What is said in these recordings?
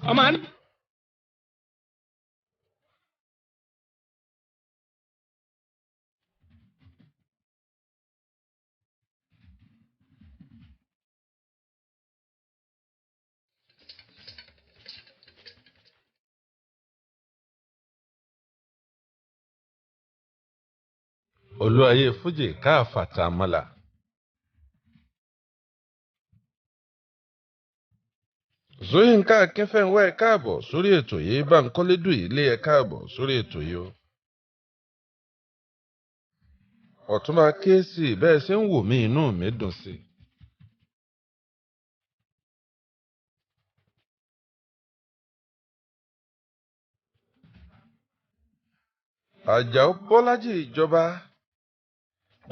Ọmọ àná. Olúayé fújì káfàtà mọ́là. Ṣóyínká Akínfẹ́ńwá, ẹ káàbọ̀ sórí ètò yìí. Báńkọ́lé Dùyìlé, ẹ káàbọ̀ sórí ètò yìí o. Ọ̀túnba Kéésì, bẹ́ẹ̀ ṣe ń wò mí, inú mi dùn sí i. Àjàó Bọ́lájì ìjọba,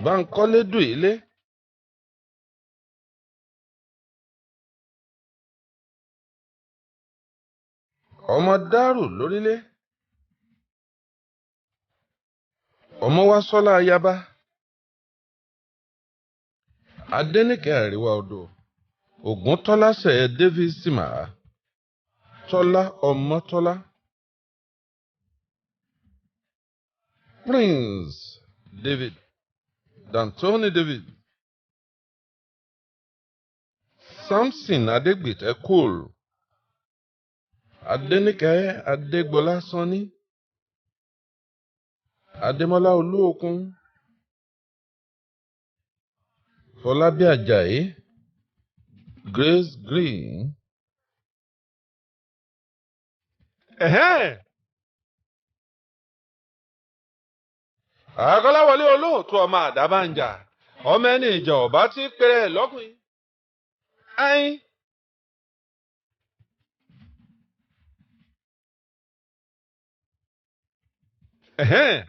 Báńkọ́lé Dùyìlé. Ọmọ dárò lórílẹ̀, ọmọ wa sọ́lá ayaba, Adẹ́nìkẹ́ àríwá odò, Ògúntọ́lá sẹ̀, David Sima, Tọ́lá Ọmọtọ́lá, Prince David, Dantoni David, Samson Adégbìtẹ́, Cole Adẹ́nìkẹ́, Adégbọlá, Sanni Adémọ́lá, Olúokun, Fọlábí Ajayi, Grace Green. Ẹ̀hẹ́n. Àkọ́láwọlé olóòtú, ọmọ àdábànjà, ọmọ ẹni ìjà ọba tí péré lọ́kùnrin. Ayin. Ẹ̀hẹ́n.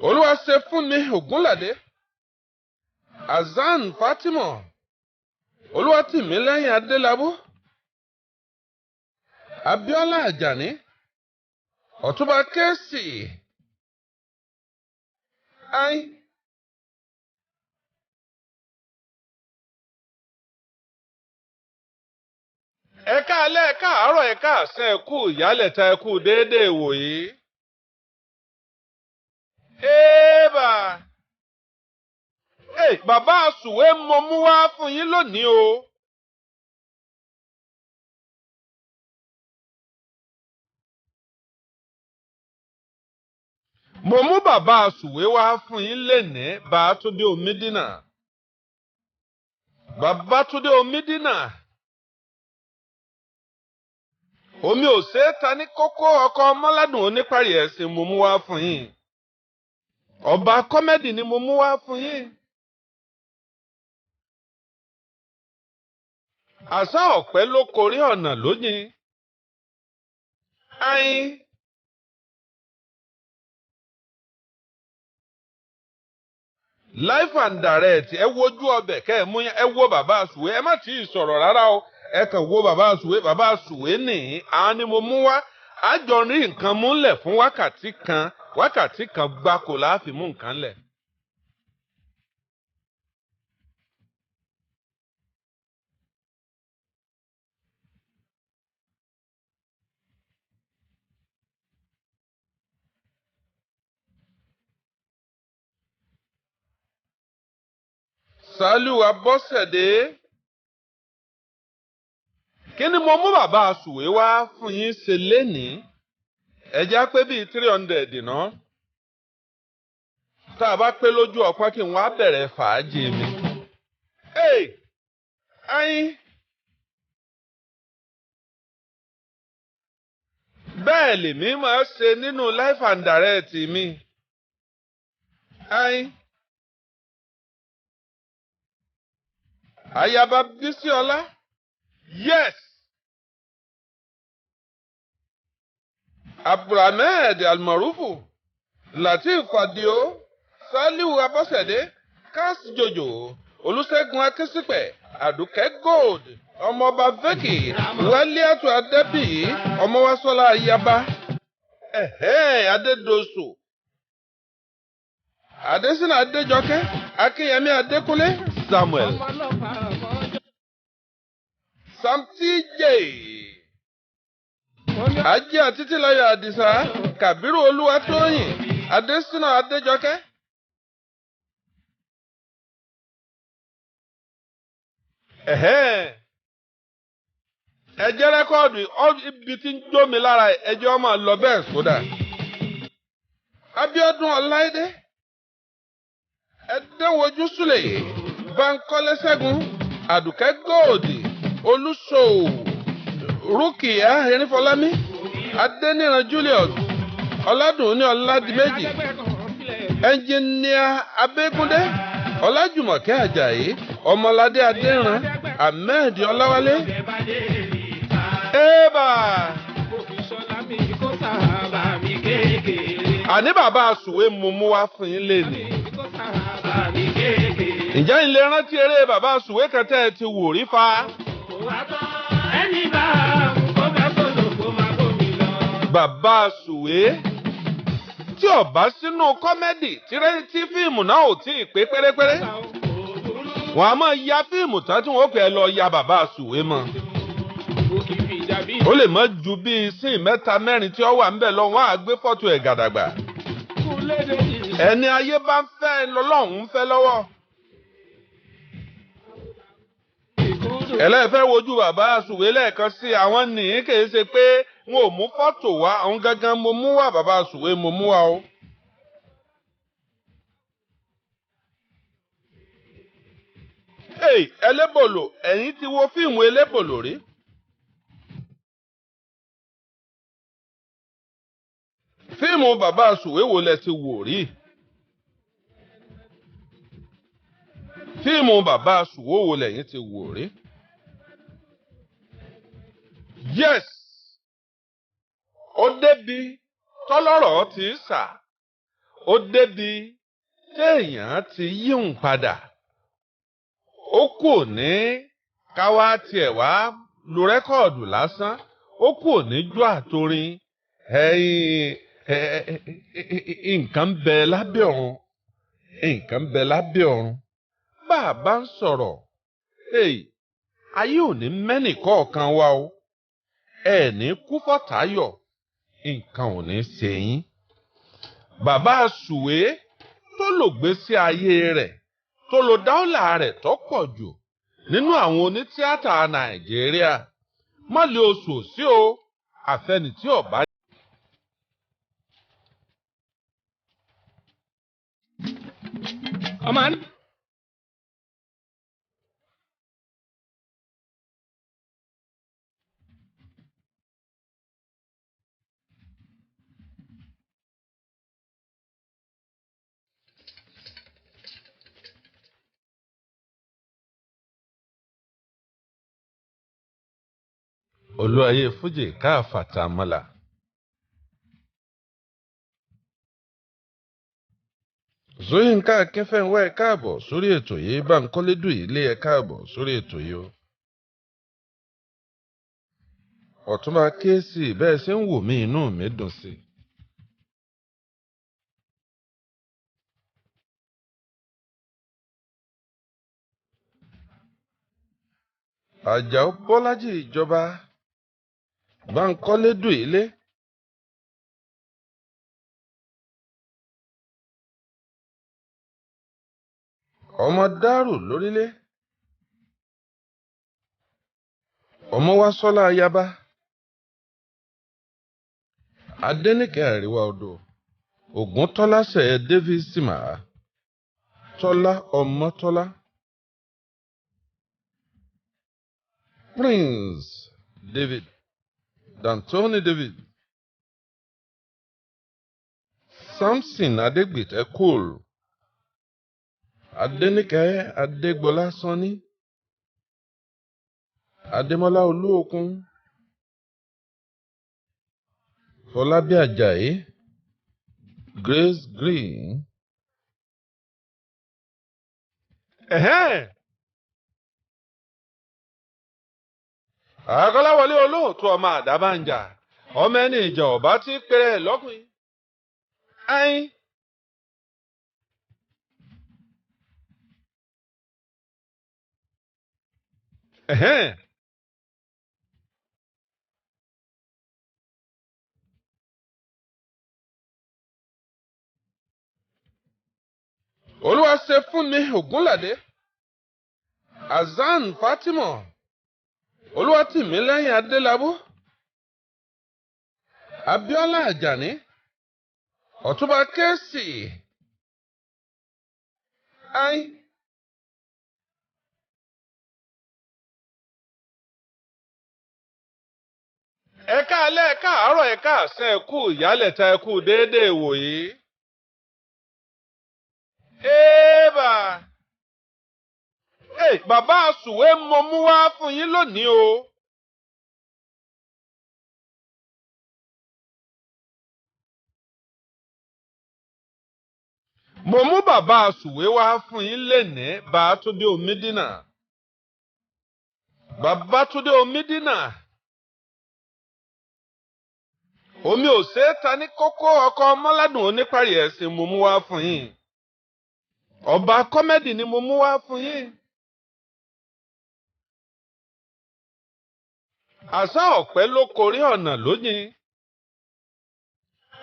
Olúwa ṣe fún mi, Ògúnládé, Azan Fatima, Olúwatìmílẹ́yìn Adélábù, Abíọ́lá Àjàní, Ọ̀túnba Kéésì. Ayin. Ẹ káalẹ́, ẹ káàárọ̀, ẹ káàsán, ẹ kú ìyálẹ̀ta, ẹ kú déédéé wòyí. Ébà! Ẹ bàbá àsùwé, mo mú wá fún yín lónìí o. Mo mú bàbá àsùwé wá fún yín lénìí, Bàtúndé Omídínà. Bàbátúndé Omídínà. Omi ò ṣeé ta ní kókó, ọkọ ọmọládùn oníparí ẹ̀sìn, mo mú wá fún yín. Ọba comedy ni mo mú wá fún yín. Àṣà ọ̀pẹ ló korí ọ̀nà lónìí. Ayin. Live and direct, ẹ wojú ọbẹ̀ kẹ́ ẹ mú yẹn, ẹ wo bàbá àsùwé, ẹ má tí ì sọ̀rọ̀ rárá o, ẹ kàn wo bàbá àsùwé. Bàbá àsùwé nìyí, àwọn ni mo mú wá. Àjọ rí nǹkan múlẹ̀ fún wákàtí kan, wákàtí kan gbáko láàfin mú nǹkan lẹ̀. Sálíù Abọ́sẹ̀dé, kí ni mo mú bàbá àsùwé wá fún yín ṣe lénìí? Ẹ̀já pé bíi 300 ná. Tá a bá pé lójú ọpọ́n, kí n wá bẹ̀rẹ̀ fàájì mi. Hey! Ayin! Bẹ́ẹ̀ lèmi máa ṣe nínú life and direct mi. Ayin! Ayaba Bísíọlá, yes. Abdulhamid Almarufu, Lateef Adio, Saliu Abọ́sẹ̀dé, Kas Jojo, Olúṣẹ́gun Akínsípẹ̀, Àdùkẹ́ Gold, Ọmọọba Veki, Wálíàtú Adébíyí, Ọmọwásọ́lá Ayaba, ẹ̀hẹ́ Adédosù, Adésínà Adéjọkẹ́, Akínyẹmí Adékúnlé, Samuel. Sam TJ. Ajé Àtítílayọ̀ Àdìsá, Kàbírù Olúwatóyìn, Adésínà Adéjọkẹ́. Ẹ jẹ́ rẹ́kọ́ọ̀dù ibi tí ń jó mi lára ẹjọ́ ọmọ lọ bẹ́ẹ̀ sódà. Abíọ́dún Ọláìdé, Ẹ̀dẹ́wojú Súlè, Bankole Ṣẹ́gun, Àdùkẹ́ Góòdì, Olúṣòwò, Rúkìá Erinfọlámi, Adéníran Julius, Ọládùnní Ọládìméjì, Ẹnjìníà Abẹ́gúndé, Ọlájùmọ̀kẹ́ Àjàyí, Ọmọládé Adéran, Ahmed Ọláwálé. Ébà! Àní bàbá Sùwé mo mú wá fún yín lénìí. Ǹjẹ́ ilé rántí eré bàbá Sùwé kan tẹ́ ẹ ti wò rí fa? Bàbá Sùwé tí ó bá sínú kọ́mẹ́dì tí fíìmù náà ò tí ì pé pérépéré. Wọ́n á máa ya fíìmù tán tí wọ́n pè é lọ ya bàbá Sùwé mọ́. Ó lè má ju bíi sín mẹ́ta mẹ́rin tí ó wà ńbẹ̀ lọ, wọ́n á gbé fọ́tò ẹ̀ gàdàgbà. Ẹni ayé bá ń fẹ́ lọ́lọ́run ń fẹ́ lọ́wọ́. Ẹlẹ́fẹ́ wojú bàbá Sùwé lẹ́ẹ̀kan sí àwọn nìyí kìí ṣe pé n ò mú fọ́tò wá, àwọn gangan mo mú wá, bàbá Sùwé mo mú wá o. Elébòlò, ẹ̀yin ti wo fíìmù Elébòlò rí? Fíìmù bàbá Sùwé wo lẹ ti wò rí? Fíìmù bàbá Sùwé wo lẹ̀yin ti wò rí? Yes! Ó débi tọ́lọ́rọ̀ ti sà, ó débi téèyàn ti yíhun padà. Ó kù ní káwá tiẹ̀ wá lu rẹ́kọ̀dù lásán, ó kù ní jó àtorin. Nǹkan bẹ lábẹ́ ọ̀run, nǹkan bẹ lábẹ́ ọ̀run. Bá a bá ń sọ̀rọ̀, ayé ò ní mẹ́nì kọ̀ọ̀kan wa o. Ẹ ní kú fọ́tàyọ̀, nǹkan ò ní ṣe yín. Bàbá Sùwé tó lò gbésí ayé rẹ̀, tó lo dáúlà rẹ̀ tó pọ̀ jù nínú àwọn onítíátà Nàìjíríà. Mọ́lẹ̀ oṣù sí o, àfẹnì tí ò bá. Olúayé Fújì káfàtà mọ́là. Zóyínká Akínfẹ́ńwá ẹ káàbọ̀ sórí ètò yìí, Báńkọ́lé Dùyìlé ẹ káàbọ̀ sórí ètò yìí o. Ọ̀túnba Kéésì bẹ́ẹ̀ ṣe ń wò mí inú mi dùn sí i. Àjàó Bọ́lájì ìjọba Báńkọ́lé Dùyìlé. Ọmọ dárò lórílẹ̀. Ọmọ wa sọ́lá ayaba. Adéníkẹ́ àríwá odò. Ògúntọ́lá sẹ̀ David Sima. Tọ́lá Ọmọtọ́lá. Prince David. Dantoni David. Samson Adégbìtẹ́ Cole. Adéníkẹ́ Adégbọlá Sanni. Adémọ́lá Olúokun. Fọlábí Àjàyí. Grace Green. Àkọ́láwọlé olóòtú ọmọ àdábànjà ọmọ ẹni ìjà ọba tí péré lọ́kùnrin. Ayin. Ẹ̀hẹ́n. Olúwa ṣe fún mi Ògúnládé, Azan Fatima, Olúwatìmílẹ́yìn Adélábù, Abíọ́lá Àjàní, Ọ̀túnba Kẹ́sì. Ai. Ẹ káalẹ́, ẹ káàárọ̀, ẹ káàsán, ẹ kú ìyálẹ̀ta, ẹ kú déédéé wòyí. Ébà! Ẹ bàbá Sùwé mo mú wá fún yín lónìí o. Mo mú bàbá Sùwé wá fún yín lénìí, Bàtúndé Omídínà. Bàbátúndé Omídínà. Omi ò ṣeé ta ní kókó, ọkọ Mọ́ládùn oníparí ẹ̀sìn mo mú wá fún yín. Ọba kọ́mẹ́dì ni mo mú wá fún yín. Àṣà ọ̀pẹ ló korí ọ̀nà lónìí.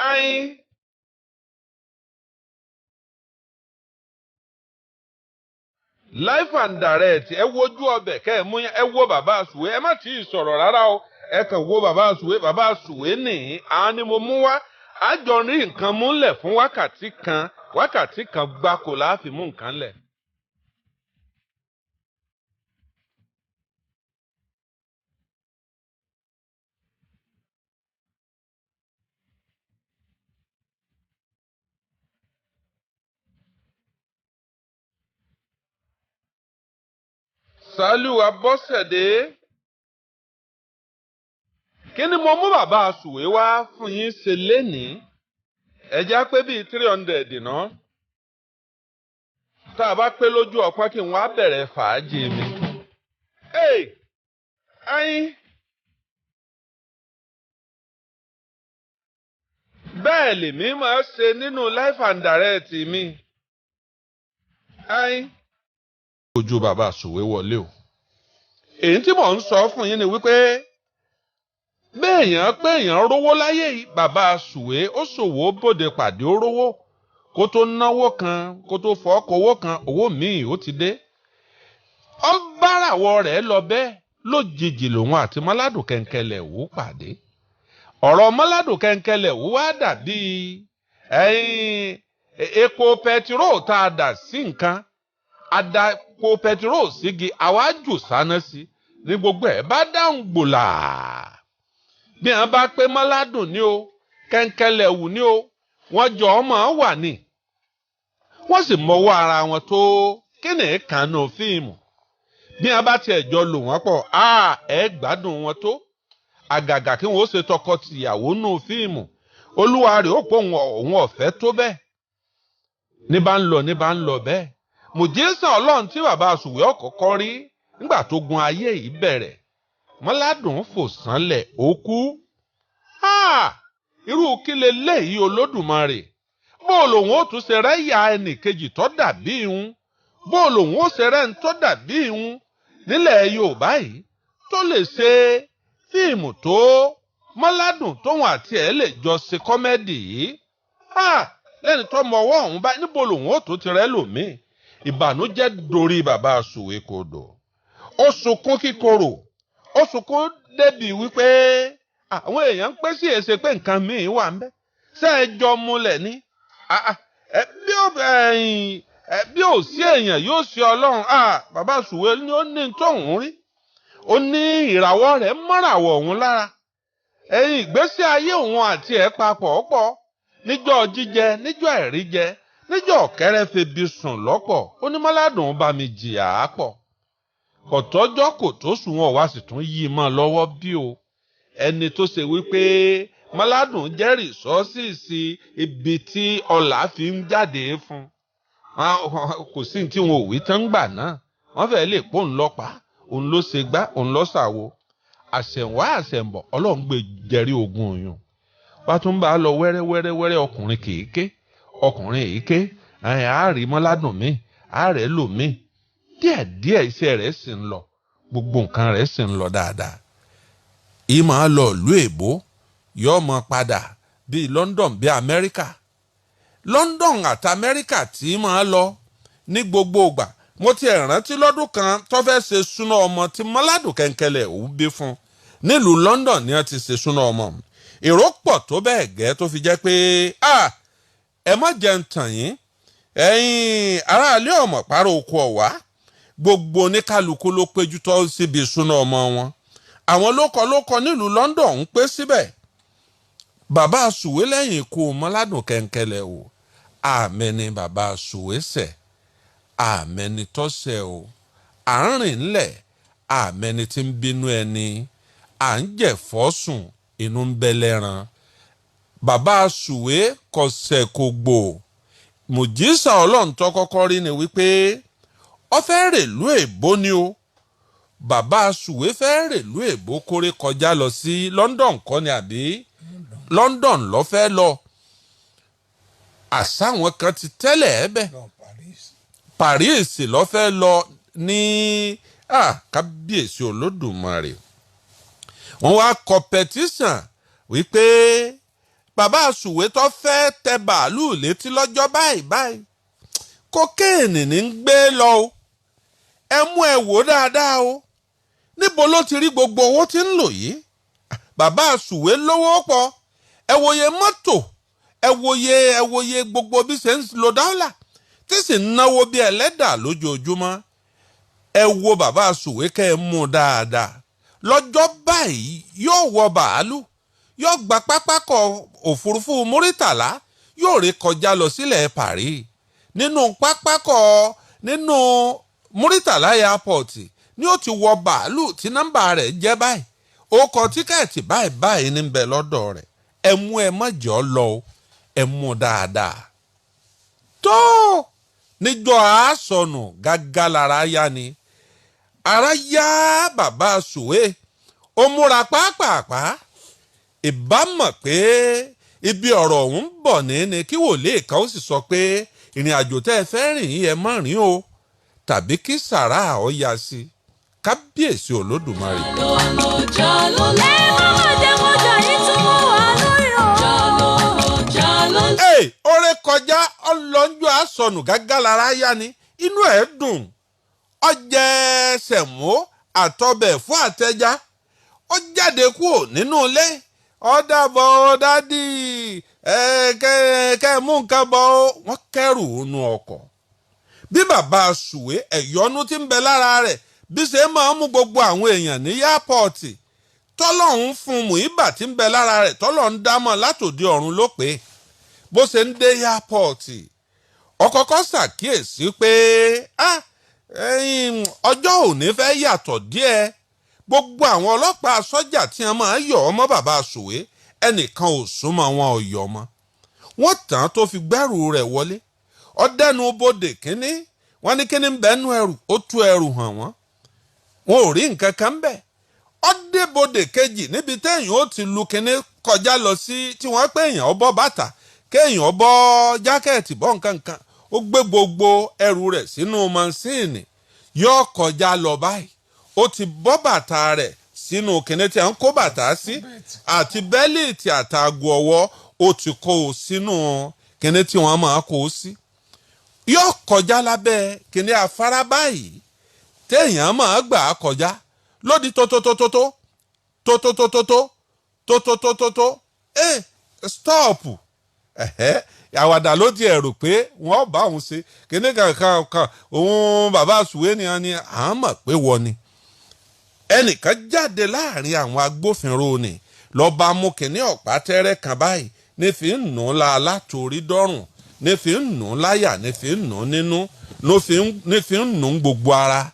Ayin. Life and direct, ẹ wojú ọbẹ̀ kẹ́ ẹ mú yẹn, ẹ wo bàbá Sùwé, ẹ má tí ì sọ̀rọ̀ rárá o, ẹ kàn wo bàbá Sùwé. Bàbá Sùwé nìyí, àwọn ni mo mú wá. Àjọ rí nǹkan múlẹ̀ fún wákàtí kan, wákàtí kan gbáko la fi mú nǹkan lẹ̀. Sálíù Abọ́sẹ̀dé, kí ni mo mú bàbá Sùwé wá fún yín ṣe lénìí? Ẹ já pé bíi 300 ná. Tá a bá pé lójú ọpọ́n kí n wá bẹ̀rẹ̀ fàájì mi. Hey! Ayin! Bẹ́ẹ̀ lèmi máa ṣe nínú life and direct mi. Ayin! Ojú bàbá Sùwé wọlé o. Èyí tí mò ń sọ fún yín ni wípé béèyàn péèyàn rówó láyé yìí, bàbá Sùwé ó ṣòwò bòde pàdé, ó rówó kó tó náwó kan, kó tó fọ́ owó kan, owó míì ó ti dé. Ó ń báràwọ̀ rẹ̀ lọ bẹ́ẹ̀, lójijì lòun àti Mọ́ládùn Kẹ̀ǹkẹ̀lẹ̀ wò pàdé. Ọ̀rọ̀ Mọ́ládùn Kẹ̀ǹkẹ̀lẹ̀ wò wá dàbí ẹ̀yìn epo pẹtiró tá a dà sí nǹkan, a da epo pẹtiró sígi, àwa jù sáná sí ní gbogbo ẹ̀ bá dáhùn gbòòlà. Bí wọn bá pé Mọ́ládùn ní o, Kẹ̀ǹkẹ̀lẹ̀ wù ní o, wọ́n jọ ọmọ wà ní, wọ́n sì mọwọ́ ara wọn tó kíni kànú fíìmù. Bí wọn bá tiẹ̀ jọ lò wọ́n pọ̀, á ẹ̀ gbádùn wọn tó, àgàgà kí wọ́n ó ṣe tọkọ-tìyàwó nù fíìmù. Olúwa rẹ̀ ó pọ̀ òun ọ̀fẹ́ tó bẹ́ẹ̀. Ní bá ń lọ, ní bá ń lọ bẹ́ẹ̀, mùjísàn Ọlọ́run tí bàbá Sùwé ọ̀kọ̀ọ̀kọ́ rí nígbà tó gun ayé yìí bẹ̀rẹ̀, Mọ́ládùn fò sánlẹ̀, ó kú. Irú kí leléyìí, Olódùmarè? Bó lòun ó tún ṣe rẹ́ ya ẹnì kejì tó dàbí ìhun? Bó lòun ó ṣe rẹ́ ń tó dàbí ìhun nílẹ̀ Yorùbá yìí tó lè ṣe fíìmù tó Mọ́ládùn, tóun àti ẹ̀ lè jọ ṣe comedy yìí? Lẹ́ni tó mọ ọwọ́ òun bá, níbo lòun ó tún ti rẹ́ lòmíì? Ìbànújẹ́ dorí bàbá Sùwé kodò, ó sunkún kíkorò, ó sunkún débi wípé àwọn èèyàn ń pẹ́ sí èsè pé nǹkan míì wà ń bẹ́. Ṣé ẹ jọ múlẹ̀ ní bí ò sí èèyàn yóò ṣe Ọlọ́run. Bàbá Sùwé ni ó ní tóun rí, ó ní ìràwọ̀ rẹ̀ mọ́ràwọ̀ òun lára, ẹ̀yìn ìgbésí ayé òun àti ẹ̀ papọ̀ pọ̀ níjọ́ jíjẹ, níjọ́ àìríjẹ, níjọ́ ọ̀kẹ́rẹ́ febi sùn lọ́pọ̀. Ó ní Mọ́ládùn bá mi jìyà á pọ̀, kò tọ́jọ́ kò tó sùn, wọn wá sì tún yí mọ́ lọ́wọ́ bí o. Ẹni tó ṣe wípé Mọ́ládùn jẹ́ resources, ibi tí ọlà fi ń jáde fún, kò sí tí wọn ò wí tán gbà náà. Wọ́n fẹ́ẹ́ lè pò ń lọ́pàá, òun ló ṣe gbá, òun ló ṣàwo. Àṣẹ̀wá àṣẹ̀ǹbọ̀, Ọlọ́run gbé jẹrí ogun òyìn, wàá tún bá a lọ wẹ́rẹ́ wẹ́rẹ́ wẹ́rẹ́. Ọkùnrin kìí ọkùnrin èyí ké, àárí Mọ́ládùn mi, àárẹ̀ lò mí díẹ̀díẹ̀, iṣẹ́ rẹ̀ sì ń lọ. Gbogbo nǹkan rẹ̀ sì ń lọ dáadáa. Ìmọ̀ lọ ìlú èbó, yóò mọ padà bíi London, bíi Amẹ́ríkà. London àti Amẹ́ríkà tí máa lọ ní gbogbo ìgbà. Mo ti rántí lọ́dún kan tó fẹ́ ṣe súná ọmọ tí Mọ́ládùn Kẹ̀kẹ́lẹ̀ ò bí fún nílùú London ni wọ́n ti ṣe súná ọmọ. Èrò pọ̀ tó bẹ́ẹ̀ gẹ́ tó fi jẹ́ pé ẹ má jẹ́ ń tàn yín, ẹ̀yin aráàlú ọmọ pàrọ̀ oko ọ̀wá. Gbogbo oníkálukú ló péjú tọ́ síbi súná ọmọ wọn. Àwọn lókọ lókọ nílùú London ń pé síbẹ̀. Bàbá Sùwé, lẹ́yìn ikú Mọ́ládùn Kẹ̀kẹ́lẹ̀ o, àmẹ́ni bàbá Sùwé sẹ̀, àmẹ́ni tọ́sẹ̀ o. À ń rìn ńlẹ̀, àmẹ́ni tí ń bínú ẹni. À ń jẹ̀fọ́ sùn, inú ń bẹ lẹ́ran. Bàbá Sùwé kọsẹ̀ kò gbò. Mùjísà Ọlọ́run tó kọ́kọ́ rí ni wípé ó fẹ́ rèlú èbó ni o. Bàbá Sùwé fẹ́ rèlú èbó, kórè kọjá lọ sí London kọ́ ni, àbí London ló fẹ́ lọ. Àsáwọn kan ti tẹ́lẹ̀ ẹ́ bẹ́ẹ̀. Paris ló fẹ́ lọ ní. Kábíyèsí Olódùmarè, wọ́n wá kọ petition wípé bàbá Sùwé tó fẹ́ tẹ bàálù létí lọ́jọ́ báyìí báyìí, cocaine ní ń gbé lọ o. Ẹ mú ẹ wò dáadáa o. Níbo ló ti rí gbogbo owó tí ń lò yìí? Bàbá Sùwé lówó pọ̀. Ẹ wòye mọ́tò, ẹ wòye, ẹ wòye gbogbo bí ṣe ń lo dọ́là, tí sì ń náwó bí ẹlẹ́dà lójoojúmọ́. Ẹ wo bàbá Sùwé, kẹ́ ẹ mú dáadáa. Lọ́jọ́ báyìí yóò wọ bàálù, yóò gba pápákọ̀ òfurufú Muritàlá, yóò ré kọjá lọ sílẹ̀ Paris. Nínú pápákọ̀, nínú Muritàlá Airport ni ó ti wọ bàálù tí nọ́mbà rẹ̀ jẹ́ báyìí. Ó kọ ticket báyìí báyìí ní bẹ lọ́dọ̀ rẹ̀. Ẹ mú, ẹ má jẹ́ ọ lọ o. Ẹ mú dáadáa. Tó níjọ́ àásọnù gágá lára yá ni ara yá. Bàbá Sùwé ó múra pápápá. Ìbámọ̀ pé ibi ọ̀rọ̀ ọ̀hún ń bọ̀ ní ni kí wòlíì kan ó sì sọ pé ìrìn àjò tẹ́ ẹ fẹ́ rìn yìí, ẹ má rìn o, tàbí kí sàrà ọ ya sí i. Kábíyèsí Olódùmarè. Ẹ má má jẹ́ mọ́jà yìí tún mọ́ wà lórí o. Ee, oore kọjá ọlọ́njọ́ àsọnù gágá lára yá ni inú ẹ̀ dùn. Ọjẹ́ sẹ̀mó àtọbẹ̀ fún àtẹjá. Ó jáde kúrò nínú ilé. Ó dàbọ̀ daddy, ẹ kẹ́ kẹ́ mú nǹkan bọ̀ ó. Wọ́n kẹ́rù nínú ọkọ̀. Bí bàbá Sùwé, ẹ̀yọ́nú tí ń bẹ lára rẹ̀, bí ṣe máa ń mú gbogbo àwọn èèyàn ní airport, tọ́lọ́hún fún mùíbà tí ń bẹ lára rẹ̀, tọ́lọ́hún dámọ̀ látòdì ọ̀run ló pé. Bó ṣe ń dé airport, ọkọ̀ọ̀kọ̀ ṣàkíyèsí pé ọjọ́ òní fẹ́ yàtọ̀ díẹ̀. Gbogbo àwọn ọlọ́pàá, sọ́jà tí wọ́n máa yọ̀ ọmọ bàbá Sùwé, ẹnìkan ò súnmọ́ wọn, ò yọ̀ ọmọ wọ́n tàn tó fi gbẹ́rù rẹ̀ wọlé. Ọdẹnu bodè kínní, wọ́n ní kíní ń bẹ́nu ẹrù. Ó tú ẹrù hàn wọ́n, wọn ò rí nǹkan kan bẹ́ẹ̀. Ọdẹbodè kejì, níbi téèyàn ó ti lu kínní kọjá lọ sí tí wọ́n pé èèyàn ó bọ́ bàtà, kéèyàn ó bọ́ jacket, bọ́ nǹkan kan, ó gbé gbogbo ẹrù rẹ̀ sínú mọ́síìnì, yóò kọjá lọ báyìí. Ó ti bọ́ bàtà rẹ̀ sínú kínní tí a ń kó bàtà sí, àti belt àtàgò ọwọ́, ó ti kó o sínú kínní tí wọ́n máa kó o sí. Yóò kọjá lábẹ́ kínní afárá báyìí téèyàn máa gbà á kọjá lódì tótótótótó tótótótótó tótótótótó. Ẹ stop. Ẹ̀hẹ́, àwàdà ló ti ẹ̀rù pé wọ́n bá òun ṣe kíní kankan kan. Òun bàbá Sùwé ni wọ́n ní à ń mọ̀ pé wọ́n ni. Ẹnìkan jáde láàrin àwọn agbófinró ni, lọ́ba mú kíní ọ̀pá tẹ́rẹ́ kan báyìí, ní fi ń nù ún la látòrí dọ́rùn, ní fi ń nù ún láyà, ní fi ń nù ún nínú, ní fi ń nù ún gbogbo ara,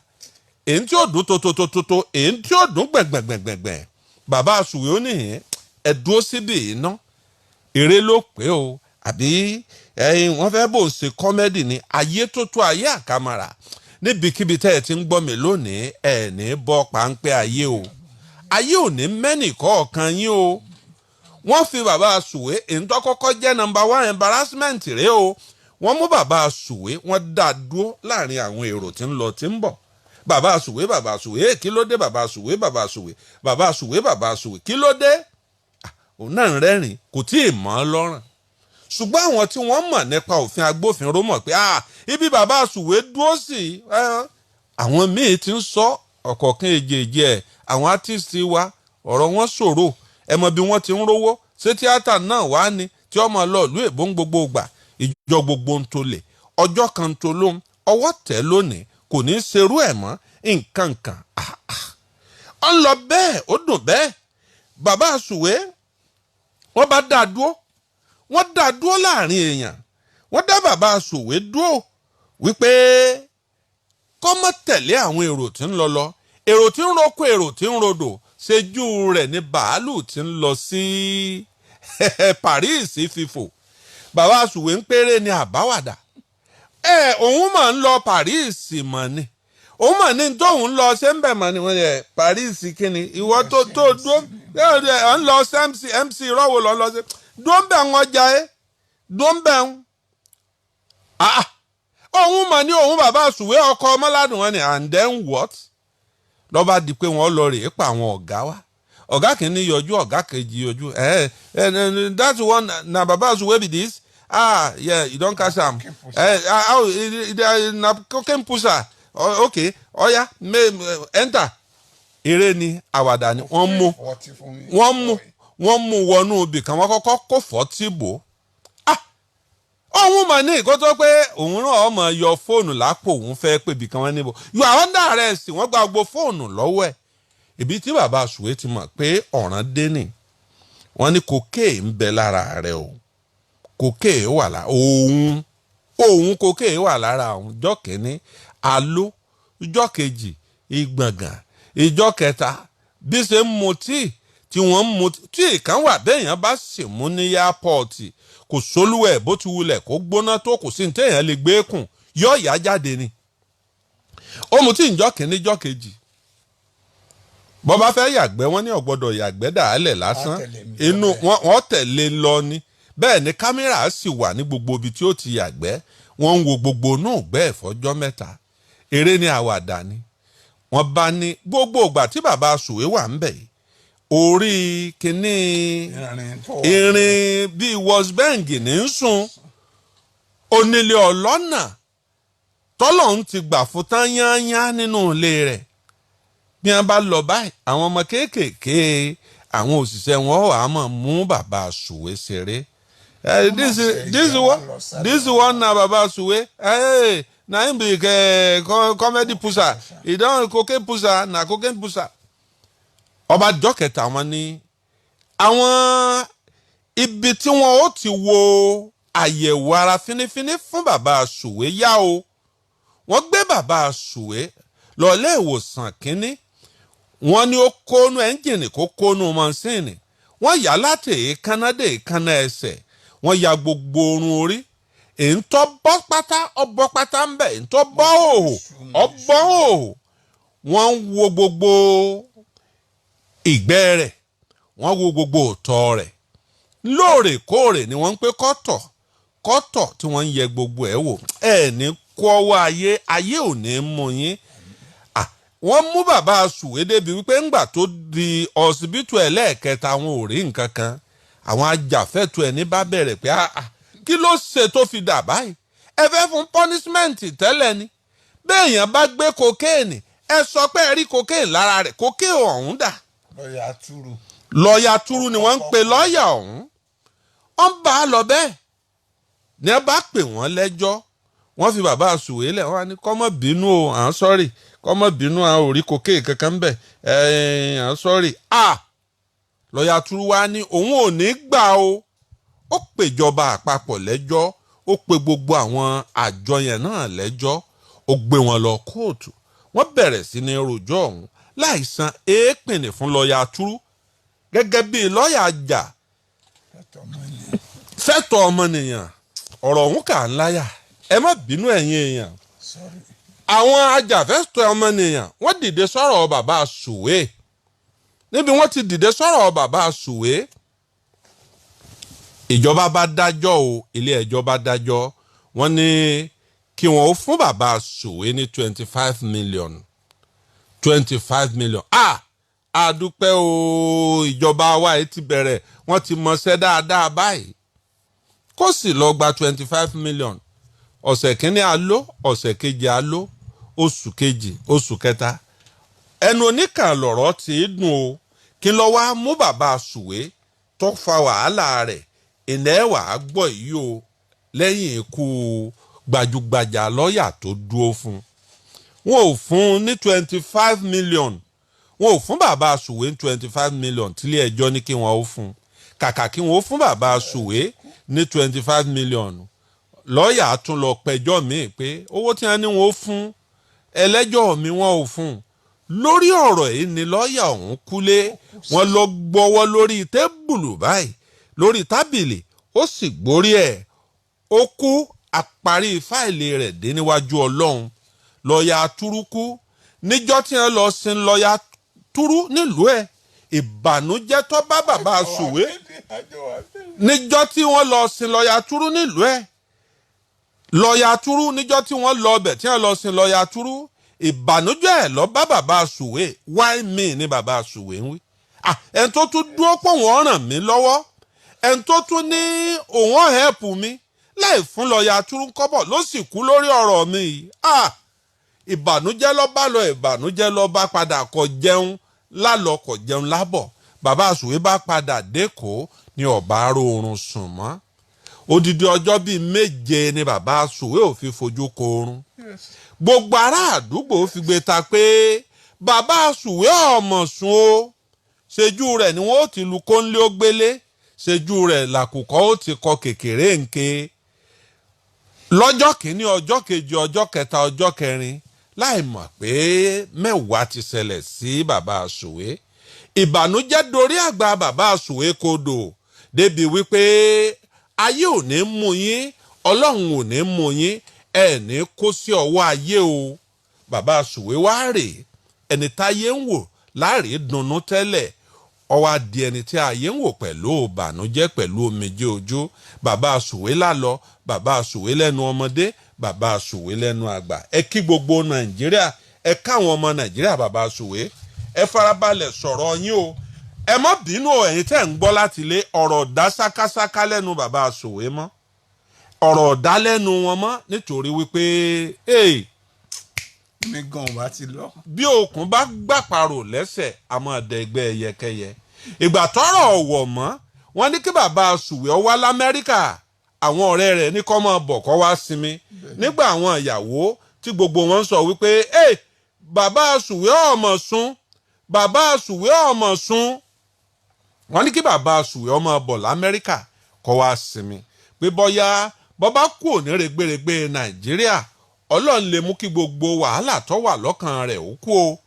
èyí tí ó dùn tótótótótó, èyí tí ó dùn gbẹ̀ngbẹ̀ngbẹ̀ngbẹ̀. Bàbá Sùwé ó nìyẹn, ẹ dúró síbì iná. Eré ló pé o, àbí ẹyin wọ́n fẹ́ bò ń ṣe comedy ní ayé tó tó ayé àkàmàrà. Níbikíbi tẹ́ ẹ ti ń gbọ́ mi lónìí, ẹ ní bọ́ páńpẹ́ ayé o. Ayé ò ní mẹ́nì kọ̀ọ̀kan yín o. Wọ́n fi bàbá Sùwé, èyí tó kọ́kọ́ jẹ́ number one embarrassment rèé o. Wọ́n mú bàbá Sùwé, wọ́n dá dúró láàrin àwọn èrò tí ń lọ tí ń bọ̀. Bàbá Sùwé, bàbá Sùwé, kí ló dé? Bàbá Sùwé, bàbá Sùwé, bàbá Sùwé, bàbá Sùwé, kí ló dé? Òun náà ń rẹ́rìn, kò tí ì mọ̀ ọ́ lọ́rùn, ṣùgbọ́n àwọn tí wọ́n mọ̀ nípa òfin agbófinró mọ̀ pé ibi bàbá Sùwé dúró sí, àwọn míì ti ń sọ ọ̀kọ̀ọ̀kan èjèèjì ẹ̀. Àwọn artist wa, ọ̀rọ̀ wọn ṣòro. Ẹ mọ̀ bí wọ́n ti ń rówó ṣé tíátà náà wá ní tí ọmọ lọ ìlú èbó ń gbogbo gbà ìjọ gbogbo ń tolè ọjọ́ kan tó lóhun ọwọ́ tẹ̀ lónìí, kò ní í ṣerú ẹ̀ mọ́. Nǹkan kan ọ ń lọ bẹ́ẹ̀, ó dùn bẹ́ẹ̀. Bàbá Sùwé, wọ́n bá dá dúró, wọ́n dá dúró láàrin èèyàn. Wọ́n dá bàbá Sùwé dúró wípé kó má tẹ̀lé àwọn èrò tí ń lọ èrò tí ń roko, èrò tí ń rodò. Ṣejú rẹ̀ ní bàálù tí ń lọ sí Paris fífò. Bàbá Sùwé ń péré ní àbáwàdà ẹ, òun mà ń lọ Paris mọ̀ ni, òun mà ní tóun lọ ṣé ń bẹ̀ mọ̀ ni. Wọ́n yẹ Paris kíni? Ìwọ tó dúró ẹ ń lọ sí MC MC rọ́wọ́ lọ sí dúró ń bẹ̀ ń ọjà ẹ dúró ń bẹ̀ ń òun mà ní òun bàbá Sùwé ọkọ ọmọládùn wọn ni. And then what? Lọ́ba di pé wọ́n lọ rèé pa àwọn ọ̀gá wa. Ọ̀gá kìíní yọjú, ọ̀gá kejì yọjú. Ẹ ẹ, that one na baba Sùwé be this. Ah yeah, you don catch am. Ẹ ah, na cocaine pusher. Okay, oya, may enter. Eré ni, àwàdà ni. Wọ́n mú, wọ́n mú, wọ́n mú wọnú ibì kan. Wọ́n kọ́kọ́ kó fọ́tí bò. Ah, òun mà ní ìkó tó pé òun náà ọmọ yọ fóònù lápò, òun fẹ́ pè bì kan. Wọ́n níbo, you are under arrest. Wọ́n gba gbogbo fóònù lọ́wọ́ ẹ̀. Ibi tí bàbá Sùwé ti mọ̀ pé ọ̀ràn dé nì, wọ́n ní cocaine ń bẹ lára rẹ̀ o, cocaine wà lára òun, òun cocaine wà lára òun. Jọ́ kínní alo, ìjọ́ kejì ìgbọ̀ngàn, ìjọ́ kẹta bí ṣe ń mu tíì tí wọ́n ń mu tíì kan wà béèyàn bá sì mú ní airport, kò sólúwẹ̀ bó ti wulẹ̀ kó gbóná tó, kò sí ní téèyàn lè gbé kùn, yóò yá jáde ni. Ó mu tíì ìjọ́ kínní, ìjọ́ kejì, bọ́ bá fẹ́ yàgbẹ́, wọ́n ní ó gbọ́dọ̀ yàgbẹ́ dàálẹ̀ lásán. Inú wọ́n tẹ̀lé lọ ni. Bẹ́ẹ̀ ni kámẹ́rà sì wà ní gbogbo ibi tí ó ti yàgbẹ́. Wọ́n ń wo gbogbo inú ìgbẹ́ ẹ̀fọ́jọ́ 3. Eré ní àwàdà ni. Wọ́n bá ní gbogbo ìgbà tí bàbá Sùwé wà ń bẹ̀ yìí, orí kínní irin bíi workbench ní ń sùn. Onílé ọlọ́nà tọ́lọ̀ ń ti gbà fún tán yányá nínú ilé rẹ̀. Bí wọ́n bá lọ báyìí, àwọn ọmọ kéékèèké, àwọn òṣìṣẹ́ wọn wà á mọ̀ mú bàbá Sùwé ṣeré. This one na baba Sùwé. Hey, na him be comedy pusher. He don cocaine pusher, na cocaine pusher. Ọba jọ́kẹta, wọn ní àwọn ibi tí wọn ó ti wo àyẹ̀wò ara fínífíní fún bàbá Sùwé yá o. Wọ́n gbé bàbá Sùwé lọ ilé ìwòsàn kínní. Wọ́n ní ó kónú ẹ́ńjìnì, kó kónú mọ́sìnì. Wọ́n yà láti èékánná dé èékánná ẹsẹ̀. Wọ́n ya gbogbo orun orí. Èyí tó bọ́ pátá, ọbọ̀ pátá ń bẹ̀. Èyí tó bọ́ òhò, ọbọ̀ òhò. Wọ́n ń wo gbogbo ìgbẹ́ rẹ̀, wọ́n wo gbogbo òtọ̀ rẹ̀. Lóòrèkóòrè ni wọ́n ń pé kọ́tọ̀ kọ́tọ̀ tí wọ́n ń yẹ gbogbo ẹ̀ wò. Ẹ̀ ní kó ọwọ́ ayé, ayé ò ní mú yín. Wọ́n mú bàbá Sùwé débi wípé ńgbà tó di ọsibítù ẹlẹ́ẹ̀kẹta, wọn ò rí nǹkan kan. Àwọn ajàfẹ́tọ̀ọ́ ẹni bá bẹ̀rẹ̀ pé kí ló ṣe tó fi dà báyìí? Ẹ fẹ́ fún punishment tẹ́lẹ̀ ni. Béèyàn bá gbé cocaine, ẹ sọ pé ẹ rí cocaine lára rẹ̀, cocaine ọ̀hún dà? Lọ́ọ̀yà túrú. Lọ́ọ̀yà túrú ni wọ́n ń pe lọ́ọ̀yà ọ̀hún. Wọ́n bá a lọ bẹ́ẹ̀ ní ẹ bá pè wọ́n lẹ́jọ́. Wọ́n fi bàbá Sùwé lẹ̀. Wọ́n á ní kọ́mọ́ bínú o, à ń sorry, kọ́mọ́ bínú, à ò rí cocaine kankan bẹ̀ ẹ̀, à ń sorry. À lọ́ọ̀yà túrú wá ní òun ò ní gbà o. Ó pèjọba àpapọ̀ lẹ́jọ́, ó pe gbogbo àwọn àjọ yẹn náà lẹ́jọ́, ó gbé wọn lọ kóòtù. Wọ́n bẹ̀rẹ̀ sí ní rojọ́ ọ̀hún láì san èépìnì fún lọ́ọ̀yà túrú gẹ́gẹ́ bí lọ́ọ̀yà jà fẹ́tọ̀ ọmọnìyàn. Ọ̀rọ̀ ọ̀hún kà ń láyà. Ẹ má bínú, ẹ̀yin èèyàn. Àwọn ajàfẹ́tọ̀ ọmọnìyàn, wọ́n dìde sọ̀rọ̀ bàbá Sùwé. Níbi wọ́n ti dìde sọ̀rọ̀ bàbá Sùwé, ìjọba bá dájọ́ o. Ilé ẹjọ́ bá dájọ́. Wọ́n ní kí wọ́n ó fún bàbá Sùwé ní 25 million. 25 million. Ah, àdúpẹ́ o, ìjọba wa yìí ti bẹ̀rẹ̀, wọ́n ti mọṣẹ́ dáadáa báyìí. Kó sì lọ gba 25 million. Ọ̀sẹ̀ kínní a lò, ọ̀sẹ̀ kejì a lò, oṣù kejì, oṣù kẹta. Ẹnu oníkàn lọ̀rọ̀ tí í dùn o. Kí ló wá mú bàbá Sùwé tó fa wàhálà rẹ̀ ìnẹ́ wàá gbọ́ yìí o? Lẹ́yìn ikú gbajúgbajà lọ́ọ̀yà tó dúró fún un, wọn ò fún un ní 25 million. Wọn ò fún bàbá Sùwé ní 25 million tílé ẹjọ́ ní kí wọ́n ó fún un. Kàkà kí wọ́n ó fún bàbá Sùwé ní 25 million, lọ́ọ̀yà tún lọ pẹjọ́ míì pé owó tí wọ́n ní wọ́n ó fún ẹlẹ́jọ́ mi, wọ́n ò fún un. Lórí ọ̀rọ̀ yìí ni lọ́ọ̀yà ọ̀hún kúlé. Wọ́n lọ gbọ́wọ́ lórí table báyìí, lórí tábìlì, ó sì gbórí ẹ̀, ó kú. Àparí fáìlì rẹ̀ dé níwájú Ọlọ́run. Lọ́ọ̀yà túrúkú níjọ́ tí wọ́n lọ sin lọ́ọ̀yà túrú nílùú ẹ̀, ìbànújẹ́ tó bá bàbá Sùwé níjọ́ tí wọ́n lọ sin lọ́ọ̀yà túrú nílùú ẹ̀, lọ́ọ̀yà túrú níjọ́ tí wọ́n lọ ọbẹ̀ tí wọ́n lọ sin lọ́ọ̀yà túrú, ìbànújẹ́ ẹ̀ lọ bá bàbá Sùwé. "Why me?" ní bàbá Sùwé ń wí. Ẹni tó tún dúró pọ̀ wọ́n ràn mí lọ́wọ́, ẹni tó tún ní òun help mi láì fún lọ́ọ̀yà túrú kọ́bọ̀, ló sì kú lórí ọ̀rọ̀ mi yìí. Ìbànújẹ́ ló bá lọ, ìbànújẹ́ ló bá padà. Kò jẹun lálọ, kò jẹun lábọ̀. Bàbá Sùwé bá padà dẹ́kọ̀ọ́ ní ọ̀bá róorun sùn mọ́. Odidi ọjọ́ bíi 7 ni bàbá Sùwé ò fi fojú ko oorun. Gbogbo ará àdúgbò fi gbé ta pé bàbá Sùwé ọmọ sùn o. Ṣejú rẹ̀ ni wọ́n ó ti lu kónlé ó gbélé, ṣejú rẹ̀ làkùkọ ó ti kọ kékeré nké lọ́jọ́ kìíní, ọjọ́ kejì, ọjọ́ kẹta, ọjọ́ kẹrin, láì mọ̀ pé mẹ́wàá ti ṣẹlẹ̀ sí bàbá Sùwé. Ìbànújẹ́ dorí àgbà bàbá Sùwé kodò débi wípé ayé ò ní mú yín, Ọlọ́run ò ní mú yín, ẹ ní kó sí ọwọ́ ayé o. Bàbá Sùwé wá rè, ẹni táyé ń wò láàrí dunnú tẹ́lẹ̀, ó wá di ẹni tí ayé ń wò pẹ̀lú ìbànújẹ́, pẹ̀lú omijé ojú. Bàbá Sùwé lálọ, bàbá Sùwé lẹ́nu ọmọdé, bàbá Sùwé lẹ́nu àgbà. Ẹ kí gbogbo Nàìjíríà, ẹ káwọn ọmọ Nàìjíríà. Bàbá Sùwé, ẹ farabalẹ̀ sọ̀rọ̀ yín o. Ẹ má bínú o, ẹ̀yin tẹ́ ń gbọ́ láti ilé. Ọ̀rọ̀ dá sákásáká lẹ́nu bàbá Sùwé mọ́, ọ̀rọ̀ dá lẹ́nu wọn mọ́, nítorí wípé Mi gan wa ti lọ. Bí okùn bá gbàparò lẹ́sẹ̀, a máa dẹ ẹgbẹ́ ẹyẹkẹyẹ. Ìgbà tọ́rọ̀ ọ̀wọ̀ mọ́, wọ́n ní kí bàbá Sùwé ó wá l'Amẹ́ríkà. Àwọn ọ̀rẹ́ rẹ̀ ní kó máa bọ̀, kó wá sinmi. Nígbà àwọn ìyàwó tí gbogbo wọn sọ wípé ẹ bàbá Sùwé ọmọ sùn, bàbá Sùwé ọmọ sùn, wọ́n ní kí bàbá Sùwé ó máa bọ̀ l'Amẹ́ríkà kó wá sinmi, pé bọ́yá bọ́bá kú òní rẹ̀gbẹ̀rẹ̀gbẹ̀ Nàìjíríà, Ọlọ́run lè mú kí gbogbo wàhálà tó wà lọ́kàn rẹ̀ ó kú o.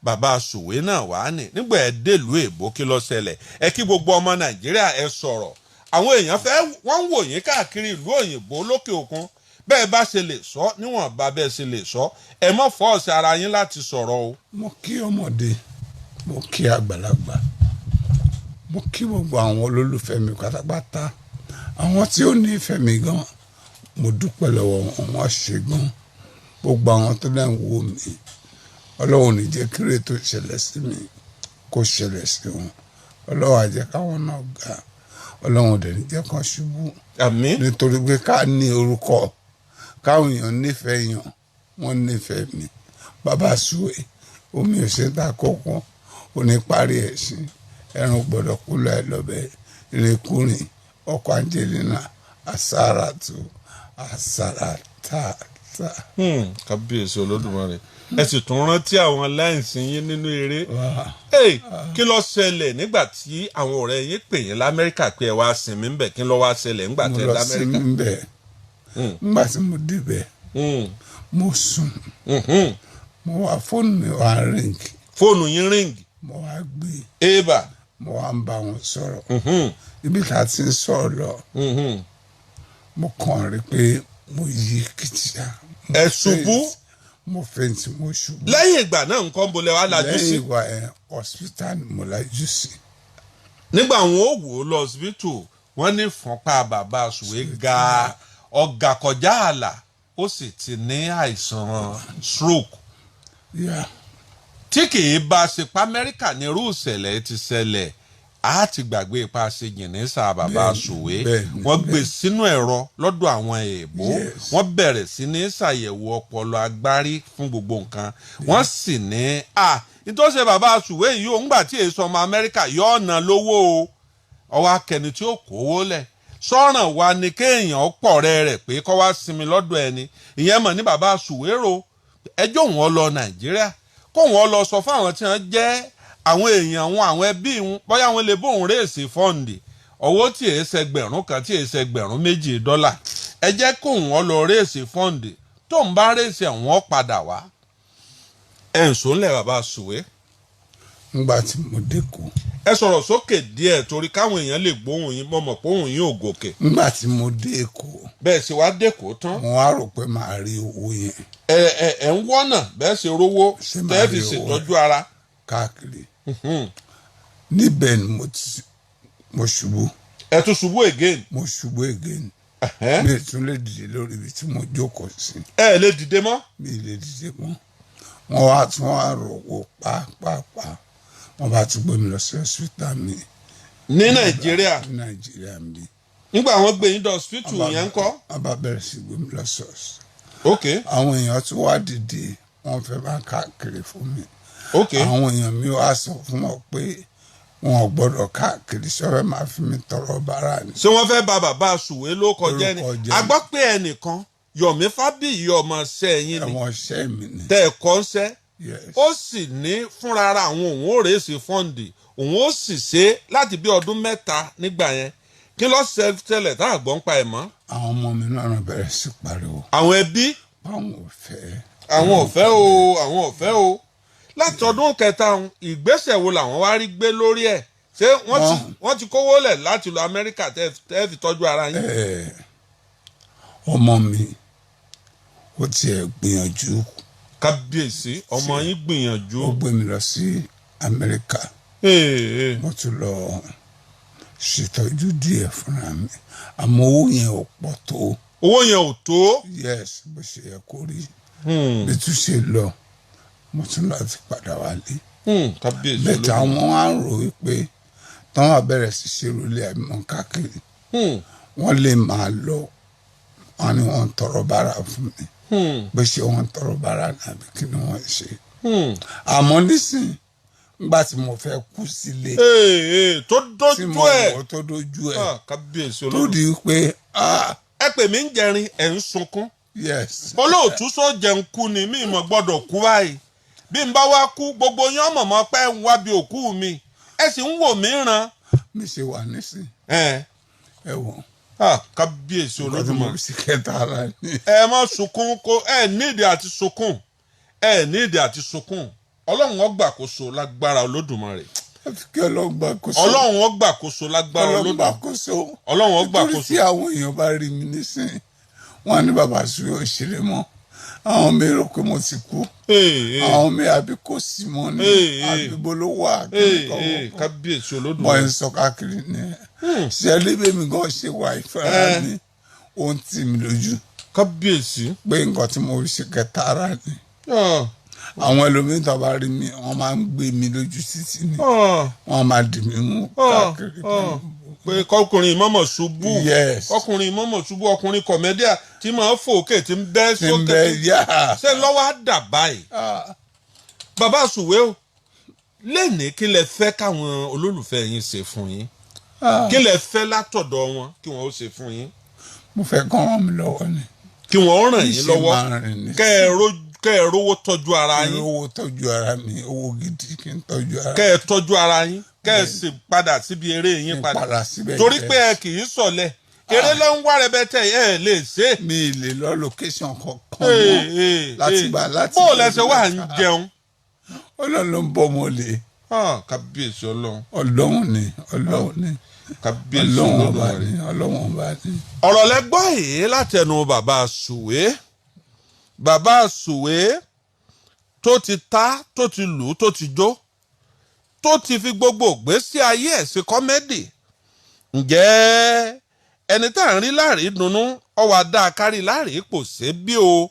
Bàbá Sùwé náà wà ní nígbà ẹ délùú èbó, kí ló ṣẹlẹ̀? Ẹ kí gbogbo ọmọ Nàìjíríà, ẹ sọ̀rọ̀. Àwọn èèyàn fẹ́ wọ́n ń wò yín káàkiri ìlú òyìnbó, lókè òkun. Bẹ́ẹ̀ bá ṣe lè sọ níwọ̀nba bẹ́ẹ̀ ṣe lè sọ, ẹ mọ́ force ara yín láti sọ̀rọ̀ o. Mo kí ọmọdé, mo kí àgbàlagbà, mo kí gbogbo àwọn olólùfẹ́ mi pátápátá, àwọn tí ó nífẹ̀ẹ́ mi gan. Mo dúpẹ́ lọ́wọ́ wọn, wọ́n ṣe gan. Gbogbo àwọn tó náà ń wò mí, Ọlọ́run ò ní jẹ́ kí rèé tó ṣẹlẹ̀ sí mi kó ṣẹlẹ̀ sí wọn. Ọlọ́run á jẹ́ káwọn náà ga, Ọlọ́run ò dẹ̀ ní jẹ́ kán ṣubú. Àmín. Nítorí pé ká ní orúkọ, káwọn èèyàn nífẹ̀ẹ́ èèyàn, wọ́n nífẹ̀ẹ́ mi. Bàbá Sùwé, omi ò ṣe ta kókó oníparí ẹ̀sìn, ẹran gbọ́dọ̀ kú lọ ẹ lọ́bẹ̀ ìrìnkúrìn. Ọkọ̀ Angelina asaratu asarata. Kábíyèsí Olódùmarè, ẹ sì tún rántí àwọn lines yín nínú eré. Hey, kí ló ṣẹlẹ̀ nígbà tí àwọn ọ̀rẹ́ yín pè yín l'Amẹ́ríkà pé ẹ wá sinmi ńbẹ̀? Kí ló wá ṣẹlẹ̀ nígbà Mo tẹ́ lọ l'Amẹ́ríkà? sí mbẹ̀. Nígbà tí mo débẹ̀, mo sùn. Mo wá, fóònù mi wá ring. Fóònù yín ring. Mo wá gbé. Eba. Mo wá ń bá wọn sọ̀rọ̀. Ibi tá a ti ń sọ̀rọ̀ lọ, mo kàn rí pé mo yí kìtìyà. Ẹ ṣubú? Mo faint, mo ṣubú. Lẹ́yìn ìgbà náà, nǹkan bolẹ̀ wá lajú sí? Lẹ́yìn ìgbà yẹn, hospital ni mo lajú sí. Nígbà wọn ò wò ó lọ hospital, wọ́n ní fúnpá bàbá Sùwé ga, ọ̀gá kọjá ààlà, ó sì ti ní àìsàn stroke. Yeah. Tí kì í bá ṣe pa Amẹ́ríkà ní irú ìṣẹ̀lẹ̀ ti ṣẹlẹ̀, á ti gbàgbé ipa ṣe jìnnìṣà bàbá Sùwé. Wọ́n gbé sínú ẹ̀rọ lọ́dọ̀ àwọn èèbó. Wọ́n bẹ̀rẹ̀ sí ní ṣàyẹ̀wò ọpọlọ agbárí fún gbogbo nǹkan. Wọ́n sì ní à nítòsí bàbá Sùwé yìí, òun gbà tí èso ọmọ Amẹ́ríkà yóò ná lówó o. Ọwọ́ akẹni tí ó kówó lẹ̀ sọ́ràn wa ni kéèyàn pọ̀ rẹ̀ rẹ̀ pé kọ́ wá sinmi lọ́dọ̀ ẹni. Ìyẹn mọ̀ ní bàbá Sùwé ro ẹjọ́ wọn lọ Nàìjíríà, kó wọn lọ sọ fáwọn tí wọ́n jẹ́ àwọn èèyàn wọn, àwọn ẹbí wọn, bóyá wọn lè bóun raise fund owó tí èé ṣẹgbẹ̀rún 1, tí èé ṣẹgbẹ̀rún 2 dọ́là. Ẹ jẹ́ kó wọn lọ raise fund. Tó ń bá raise, àwọn padà wá. Ẹ̀ ń sọ ńlẹ̀, bàbá Sùwé. Ńgbà tí mo dẹ́kọ̀. Ẹ sọ̀rọ̀ sókè díẹ̀ torí káwọn èèyàn lè gbóhùn yín. Mọ̀ mọ̀ pé òun yín ò gòkè. Ńgbà tí mo dé Èkó, Bẹ́ẹ̀ sì wá dẹ́kọ̀ tán. mo wá rò pé màá rí owó yẹn. Ẹ ẹ ẹ ń wọ́nà bẹ́ẹ̀ ṣe rówó Ṣé màá tẹ́ẹ̀ fi rí owó? ṣètọ́jú ara. Káàkiri níbẹ̀ ni mo ti mo ṣubú. Ẹ tún ṣubú again? Mo ṣubú again. Ẹ̀hẹ́n. Mi ò tún lè dìde lórí ibi tí mo jókòó sí. Ẹ lè dìde mọ́. Mi ò lè dìde mọ́. Wọ́n wá tún wá rò pàápàá, wọ́n bá tún gbé mi lọ sí hospital mi. Ní Nàìjíríà? Ní Nàìjíríà mi. Nígbà wọn gbé yín dọ̀ hospital yẹn ń kọ́? Wọ́n bá bẹ̀rẹ̀ sí gbé mi lọ sí hospital. Àwọn èèyàn tún wá dìde, wọ́n fẹ́ máa káàkiri fún mi. Àwọn èèyàn mi wá sọ fún wọn pé wọn ò gbọ́dọ̀ káàkiri, sọ́fẹ́ máa fi mi tọrọ bárà ni. Ṣé wọ́n fẹ́ bà bàbá Sùwé ló kọjá ni? Lórúkọ jẹ́. A gbọ́ pé ẹnìkan, Yomi Fábíyì, ọmọ ṣẹ́ yín ni. Ẹ̀wọ̀n ṣẹ́ mi ni. Tẹ́ ẹ̀ kọ́ ń ṣẹ́. Yes. Ó sì ní fúnra ara àwọn òun ó raise fund, òun ó sì ṣe é láti bí ọdún 3 nígbà yẹn. Kí ló ṣẹlẹ̀ tá a gbọ́ ń pa ẹ̀ mọ́? Àwọn ọmọ mi náà bẹ̀rẹ̀ sí pariwo. Àwọn ẹbí. Báwọn ò fẹ́. Àwọn ò fẹ́ o, àwọn ò fẹ́ o. Láti ọdún kẹta ọ̀hún, ìgbésẹ̀ wo làwọn wá rí gbé lórí ẹ̀? Ṣé wọ́n ti wọ́n ti kówó lẹ̀ láti lọ Amẹ́ríkà tẹ́ fi tọ́jú ara yín? Ẹ̀, ọmọ mi ó tiẹ̀ gbìyànjú. Kábíyèsí, ọmọ yín gbìyànjú. Ó gbé mi lọ sí Amẹ́ríkà. Ee, Mo tún lọ ṣètọ́jú díẹ̀ fúnra mi, àmọ́ owó yẹn ò pọ̀ tó. Owó yẹn ò tó. Yes, bó ṣe yẹ kó rí. Bí tún ṣe lọ, mo tún láti padà wálé. Kábíyèsí. Bẹ́ẹ̀ àwọn á rò wípé táwọn abẹ́rẹ́ sí ṣerú ilé àmọ́ káàkiri, wọ́n lè máa lọ, wọ́n ní wọ́n ń tọrọ bára fún mi. Bó ṣe wọ́n ń tọrọ bára nàbí kí ni wọ́n ṣe. Àmọ́ nísìn, nígbà tí mo fẹ́ kú sílé, Ee, tó tí dójú mo ẹ̀. wọ̀ tó dójú ẹ̀, Ah, kábíyèsí tó olódùn. di pé ah. Ẹ pè mí ń jẹrin, ẹ̀ ń sunkún. Yes. Olóòtú sọ jẹun kú ni mí mọ̀ gbọ́dọ̀ kú báyìí. Bí n bá wá kú, gbogbo yín ọmọ mọ́ pẹ́ ń wá bí òkú mi, ẹ sì ń wò mí ràn. Mi ṣe wà nísìn, Ẹ ẹ wọ̀ ah, kábíyèsí nǹkan tí mo Olódùmarè. fi sí kẹta ara ni. Ẹ má sunkún kó ẹ nídìí àti sunkún, ẹ nídìí àti sunkún. Ọlọ́run ó gbàkóso lágbára Olódùmarè. Àfi kí Ọlọ́run gbàkóso. Ọlọ́run ó gbàkóso lágbára Ọlọ́run Olódùmarè. gbàkóso. Ọlọ́run ó Nítorí gbàkóso. tí àwọn èèyàn bá rí mi nísìn, wọn á ní bàbá Sùwé ò ṣeré mọ́. Àwọn mi rò pé mo ti kú. Ee, ee, Àwọn mi àbí kò sí mọ́ ni, Ee, ee. àbí bó ló wà, ee, kí ee, ni kọ́ kábíyèsí bọ́ Olódùmarè. ẹ̀ ń sọ káàkiri ni ṣe lébè mi gan ṣe wà ìfẹ́ra mi, ó ń tì mí lójú Kábíyèsí. pé nǹkan tí mo fi ṣe kẹta ara ni. Àwọn ẹlòmíín tó bá rí mi, wọ́n máa ń gbé mi lójú títì ni. Wọ́n máa dì mí mú káàkiri. Pé kọkùnrin mọ̀mọ̀ ṣubú. Yes. Kọkùnrin mọ̀mọ̀ ṣubú, ọkùnrin comedian tí máa ń fò òkè, tí ń bẹ́ Tí ń sókè. bẹ yá. Ṣé lọ́wọ́ á dà báyìí? Bàbá Sùwé o, lẹ́nìí, kí lẹ fẹ́ káwọn olólùfẹ́ yín ṣe fún yín? Kí lẹ fẹ́ látọ̀dọ̀ wọn kí wọ́n ó ṣe fún yín? Mo fẹ́ kán ràn mí lọ́wọ́ ni. Kí wọ́n ràn yín Ṣe lọ́wọ́. máa rìn ní. Kẹ́ ẹ rówó tọ́jú ara yín. Owó tọ́jú ara mi, owó gidi kí n tọ́jú ara. Kẹ́ ẹ tọ́jú ara yín, kẹ́ ẹ sì padà síbi eré yín. Kí n Padà. padà síbẹ̀. Torí Yes. pé ẹ kì í sọ̀lẹ̀, eré ló ń wá rẹpẹtẹ, ẹ lè ṣe é. Mi ì lè lọ location kankan Ee, mọ́ ee, láti ee. gbà láti. Bó o lẹsẹ̀ wà ń jẹun? Ọlọ́run ló ń bọ́ ọmọ lè. Ah, kábíyèsí Ọlọ́run. Ọlọ́run ni, Ọlọ́run ni. Kábíyèsí Ọlọ́run ọba Olódùmarè. ni, Ọlọ́run ọba ni. Ọ̀rọ̀ lẹ gbọ́ yìí látẹnu bàbá Sùwé. Bàbá Sùwé tó ti ta, tó ti lù, tó ti jó, tó ti fi gbogbo ìgbésí ayé ẹ̀ sí comedy. Ǹjẹ́ ẹni tá à ń rí láàrí dunnú ọwọ́ adá kárí láàrí kò ṣe bí o.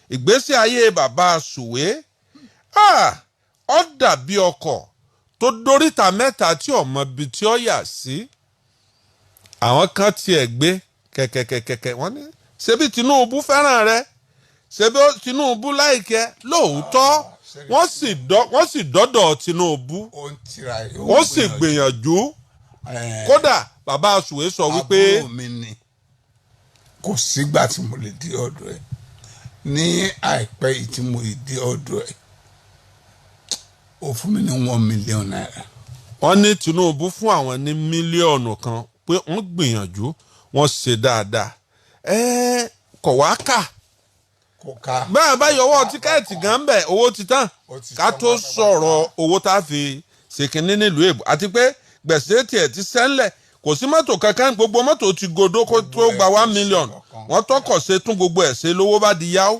Ìgbésí ayé bàbá Sùwé, ah, Ó dàbí ọkọ̀ tó dóríta mẹ́ta tí ọmọ ibi tí ó yà sí. Àwọn kan tiẹ̀ gbé kẹ̀kẹ̀kẹ̀kẹ̀, wọ́n ní ṣebí Tinubu fẹ́ràn rẹ, ṣebí Tinubu like ẹ lóòótọ́. Wọ́n sì dọ́dọ̀ Tinubu. Ó ń tira. Wọ́n sì gbìyànjú. Kódà bàbá Sùwé sọ wípé Àbúrò mi ni, kò sígbà tí mo lè dé ọ̀dọ̀ ẹ̀. Ní àìpẹ́ yìí tí mo dé ọ̀dọ̀ ẹ̀, ó fún mi ní ₦1 million. Wọ́n ní Tinubu fún àwọn ní 1 mílíọ̀nù pé wọ́n gbìyànjú, wọ́n ṣe dáadáa. Ẹ kọ̀ wá kà. Kò ká. Bẹ́ẹ̀ bá yọwọ́ ticket gan bẹ̀, owó ti tán. Ó ti ká tán tó pátápátá. Sọ̀rọ̀ owó tá a fi ṣèkínní nílùú èbó àti pé gbèsè tiẹ̀ ti sẹ́ńlẹ̀, kò sí mọ́tò kankan, gbogbo mọ́tò ti godó kó tó Gbogbo gba ẹ̀ one kò sí million kankan. Wọ́n tọkọ̀ ṣe tún gbogbo ẹ̀ ṣe, lówó bá di yáwó.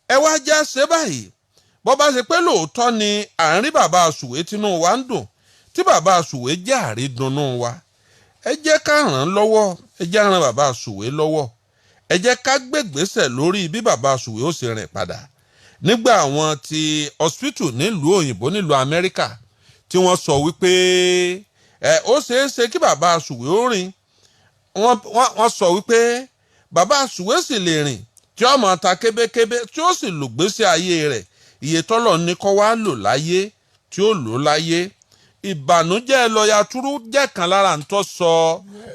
Ẹ wá já ṣe báyìí, bọ́ bá ṣe pé lóòótọ́ ni à ń rí bàbá Sùwé, tínú wa ń dùn, tí bàbá Sùwé jẹ́ àrídùnnú wa, ẹ jẹ́ ká ràn án lọ́wọ́. Ẹ jẹ́ ràn bàbá Sùwé lọ́wọ́. Ẹ jẹ́ ká gbégbèsè lórí bí bàbá Sùwé ó ṣe rìn padà. Nígbà àwọn ti hospital nílùú òyìnbó, nílùú Amẹ́ríkà, tí wọ́n sọ wípé ẹ ó ṣeé ṣe kí bàbá Sùwé ó rìn, wọ́n sọ wípé bàbá Sùwé sì lè rìn, tí ó máa ta kébékébé, tí ó sì lògbésí ayé rẹ̀, iye tọ́lọ̀ ní kọ́ wá lò láyé, tí ó lò láyé. Ìbànújẹ́ lọ́ọ̀yà túrú jẹ́ kan lára ń tọ́ sọ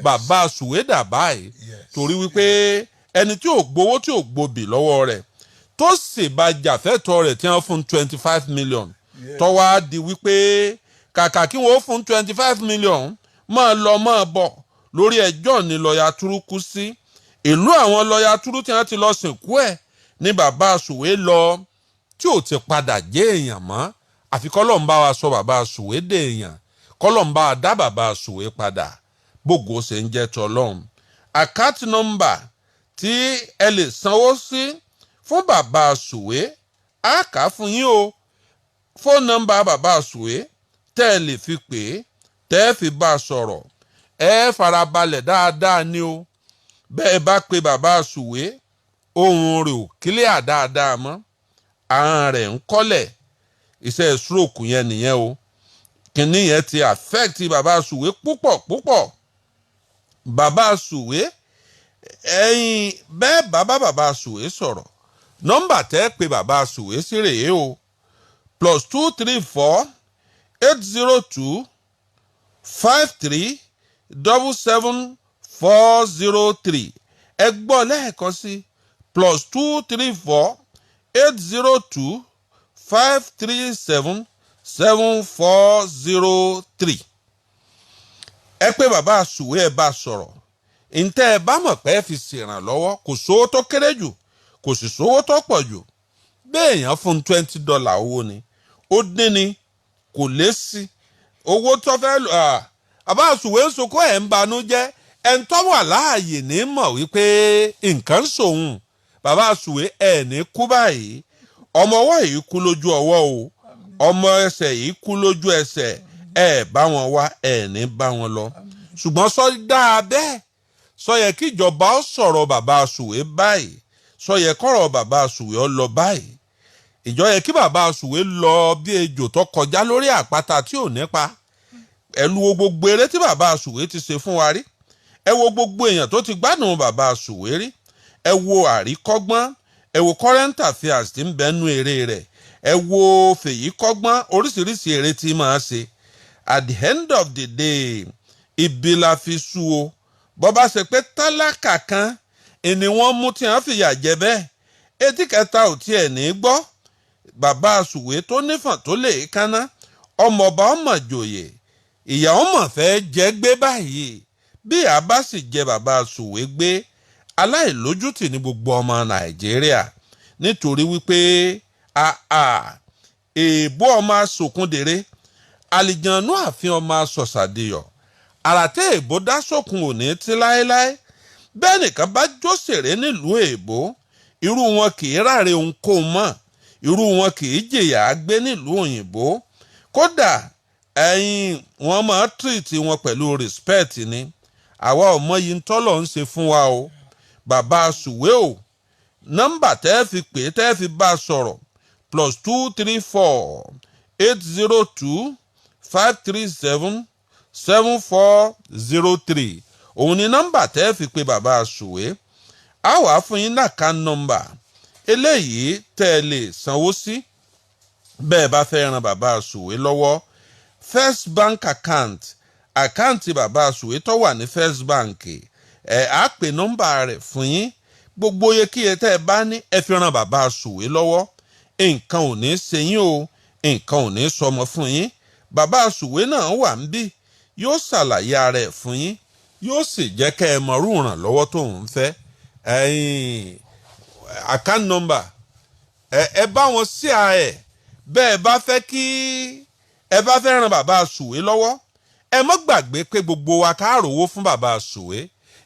bàbá Sùwé dà báyìí, torí wípé ẹni tí ò gbowó, tí ò gbobì lọ́wọ́ rẹ̀, tó sì bá jàfẹ́tọ̀ rẹ̀, tí wọ́n fún 25 million, tó wá di wípé kàkà kí wọ́n fún 25 million, máa lọ máa bọ̀ lórí ẹjọ́ ní lọ́ọ̀yà túrú kú sí. Ìlú àwọn lọ́ọ̀yà túrú tí wọ́n ti lọ sìnkú ẹ̀ ní bàbá Sùwé lọ, tí ò ti padà jẹ́ èèyàn mọ́. Àfi kọ́lọ̀ ń bá wa sọ bàbá Sùwé dé èèyàn, kọ́lọ̀ ń bá wa dá bàbá Sùwé padà, bógo ṣe ń jẹ́ tọlọ́run. Account number tí ẹ lè sanwó sí fún bàbá Sùwé, á kà á fún yín o. Phone number bàbá Sùwé tẹ́ ẹ lè fi pè é, tẹ́ ẹ fi bá a sọ̀rọ̀, ẹ farabalẹ̀ dáadáa ni o. Bẹ́ẹ̀ bá pe bàbá Sùwé, ohùn rẹ̀ ò clear dáadáa mọ́, ahọ́n rẹ̀ ń kọ́lẹ̀. Iṣẹ́ stroke yẹn nìyẹn o. Kìnní yẹn ti affect bàbá Sùwé púpọ̀ púpọ̀. Bàbá Sùwé, ẹ̀yin bẹ́ẹ̀ bàbá Sùwé sọ̀rọ̀, nọ́mbà tẹ́ pé bàbá Sùwé sí rèé o: +234 802 537 7403. Ẹ gbọ́ lẹ́ẹ̀kan sí: +234 802 537 7403. Ẹ pé bàbá Sùwé, ẹ bá sọ̀rọ̀. Ntẹ́ ẹ bá mọ̀ pé ẹ fi ṣèrànlọ́wọ́, kò sówó tó kéré jù, kò sì sówó tó pọ̀ jù. Béèyàn fún $20, owó ni, ó dín ni, kò lé sí owó tó fẹ́ lò. Bàbá Sùwé ń sunkún, ẹ̀ ń banú jẹ́. Ẹ̀ ń tọ́ wà láàyè ní mọ̀ wípé nǹkan ń sòun. Bàbá Sùwé, ẹ̀ ní kú báyìí. Ọmọ ọwọ́ yìí kú lójú ọwọ́ o, ọmọ ẹsẹ̀ yìí kú lójú ẹsẹ̀. Ẹ̀ bá wọn wá, ẹ̀ ní bá wọn lọ. Ṣùgbọ́n sọ dáa bẹ́ẹ̀, sọ yẹ kí ìjọba ó sọ̀rọ̀ bàbá Sùwé báyìí, sọ yẹ kọ́rọ̀ bàbá Sùwé ó lọ báyìí, ìjọ yẹ kí bàbá Sùwé lọ bí ejò tó kọjá lórí àpáta tí ò nípa. Ẹ lu wo gbogbo eré tí bàbá Sùwé ti ṣe fún wa rí. Ẹ wo gbogbo èèyàn tó ti gbádùn bàbá Sùwé rí. Ẹ wo àríkọ́gbọ́n, ẹ wo current affairs tí ń bẹ́nu eré rẹ̀, ẹ wo fèyí kọ́gbọ́n, oríṣiríṣi eré tí máa ṣe. At the end of the day, ibi la fi sú o. Bọ́ bá ṣe pé tálákà kan ìní wọ́n mú tí wọ́n fìyà jẹ bẹ́ẹ̀, etí kẹta ò tiẹ̀ ní gbọ́. Bàbá Sùwé tó nífọ̀n tó lè kánná, ọmọọba, ọmọ jòyè, ìyá ọmọ fẹ́ jẹ́ gbé báyìí. Bí a bá sì jẹ bàbá Sùwé gbé, aláìlójútì ní gbogbo ọmọ Nàìjíríà, nítorí wípé àà èèbó ọmọ asòkúndèrè, àlìjànú àfin ọmọ asọ̀sàdìyọ̀, àràtẹ́ èèbó dá sókun òní tí láéláé. Bẹ́ẹ̀ nìkan bá jósèré nílùú èèbó, irú wọn kì í ráre ohunkóhun mọ́, irú wọn kì í jìyà gbé nílùú òyìnbó. Kódà ẹ̀yin wọn máa treat wọn pẹ̀lú respect ni. Àwa ò mọyì tọ́lọ̀ ń ṣe fún wa o. Bàbá Sùwé o, nọ́mbà tẹ́ fi pè, tẹ́ fi bá a sọ̀rọ̀: +234 802 537 7403. Òun ni nọ́mbà tẹ́ fi pe Bàbá Sùwé. A wàá fún yín ní account number eléyìí tẹ́ ẹ lè sanwó sí bẹ́ẹ̀ bá fẹ́ ran Bàbá Sùwé lọ́wọ́. First Bank account, àkáǹtì Bàbá Sùwé tó wà ní First Bank, ẹ̀ á pè nọ́mbà rẹ̀ fún yín. Gbogbo iyekíye tẹ́ ẹ bá ní, ẹ fi ran Bàbá Sùwé lọ́wọ́. Nǹkan ò ní ṣe yín o, nǹkan ò ní sọmọ fún yín. Bàbá Sùwé náà wà ń bí, yóò ṣàlàyé ara ẹ̀ fún yín, yóò sì jẹ́ kẹ́ ẹ mọ̀rú ìrànlọ́wọ́ tó ń fẹ́. Ẹ̀yin, account number, ẹ bá wọn sí ẹ bẹ́ẹ̀ bá fẹ́ kí ẹ bá fẹ́ ran Bàbá Sùwé lọ́wọ́. Ẹ mọ́ gbàgbé pé gbogbo wa ká rówó fún Bàbá Sùwé.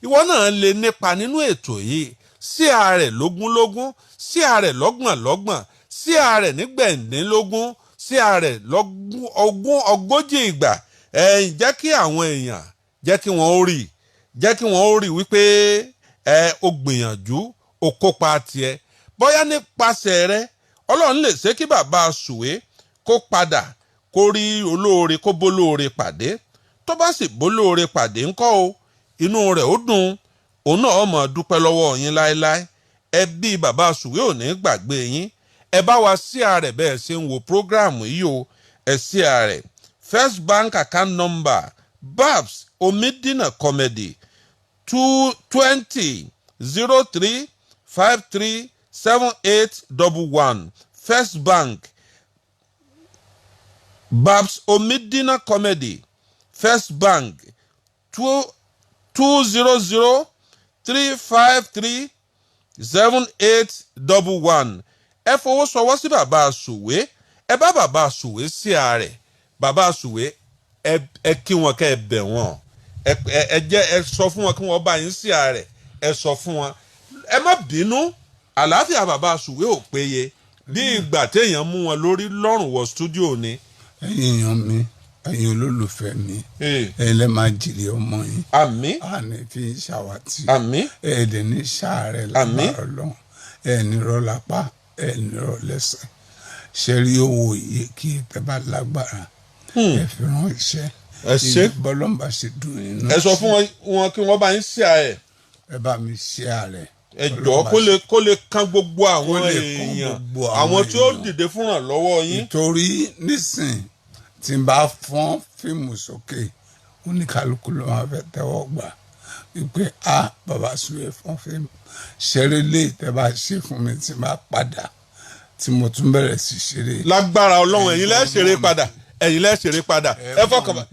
Ìwọ náà lè nípa nínú ètò yìí. Sí ààrẹ lógúnlógún, sí ààrẹ lọ́gbọ̀nlọ́gbọ̀n, sí ààrẹ nígbẹ̀ndínlógún, sí ààrẹ ogún ogójì ìgbà. Ẹ jẹ́ kí àwọn èèyàn, jẹ́ kí wọ́n ó rí, jẹ́ kí wọ́n ó rí wípé ẹ ó gbìyànjú, ó kópa tiẹ̀. Bóyá nípasẹ̀ rẹ, Ọlọ́run lè ṣe kí Bàbá Sùwé kó padà kó rí olóore, kó bólóore pàdé. Tó bá sì bólóore pàdé ńkọ́ o, inú rẹ̀ ó dùn, òun náà mọ̀ dúpẹ́ lọ́wọ́ yín láéláé. Ẹbí Bàbá Sùwé ò ní gbàgbé yín. Ẹ bá wa sí ààrẹ bẹ́ẹ̀ ṣe ń wo program yìí o, ẹ sí ààrẹ. First Bank account number Babs Omidina Comedy: 2 20 03 53 78 11. First Bank, Babs Omidina Comedy, First Bank, 2 200 353 78 11. Ẹ fowó sọwọ́ sí Bàbá Sùwé, ẹ bá Bàbá Sùwé sí ààrẹ. Bàbá Sùwé, ẹ kí wọn, kẹ́ ẹ bẹ̀ wọ́n, ẹ jẹ́ ẹ sọ fún wọn kí wọ́n bá yín sí ààrẹ. Ẹ sọ fún wọn, ẹ má bínú, àlàáfíà Bàbá Sùwé ò péye, bí ìgbà téèyàn mú wọn lórí lọ́rùn wọ studio ni. Ẹ̀yin èèyàn mi, ẹ̀yin olólùfẹ́ mi, ẹ̀yin lẹ́ máa jèrè ọmọ yín. Àmín. Àní fi ń ṣàwátì. Àmín. Ẹ̀ẹ́dẹ̀ ní sàárẹ̀. Àmín. Lágbára Ọlọ́run, ẹ̀ ní rọ́ lápá, ẹ̀ ní rọ́ lẹ́sẹ̀. Ṣe rí owó iye kí ẹ bá lágbára, ẹ fi ránṣẹ́. Ẹ ṣé. Bọ́lọ́mbà ṣe dùn nínú. Ẹ sọ fún wọn kí wọ́n bá yín sí ààrẹ. Ẹ bá mi ṣe ààrẹ. Ẹ jọ̀ọ́, kó lè kan gbogbo àwọn Kó lè kan èèyàn, gbogbo àwọn àwọn tí ó èèyàn. dìde fúnra lọ́wọ́ yín. Nítorí nísìn tí n bá fọ́n fíìmù sókè, oníkálukú ló máa fẹ́ tẹ́wọ́ gbà wípé a Bàbá Sùwé fọ́n fíìmù ṣeré lé. Tẹ́ bá ṣe fún mi, tí n bá padà, tí mo tún bẹ̀rẹ̀ sí ṣeré. Lágbára Ọlọ́run, ẹ̀yin lẹ́ ṣeré padà, ẹ̀yin lẹ́ ṣeré padà.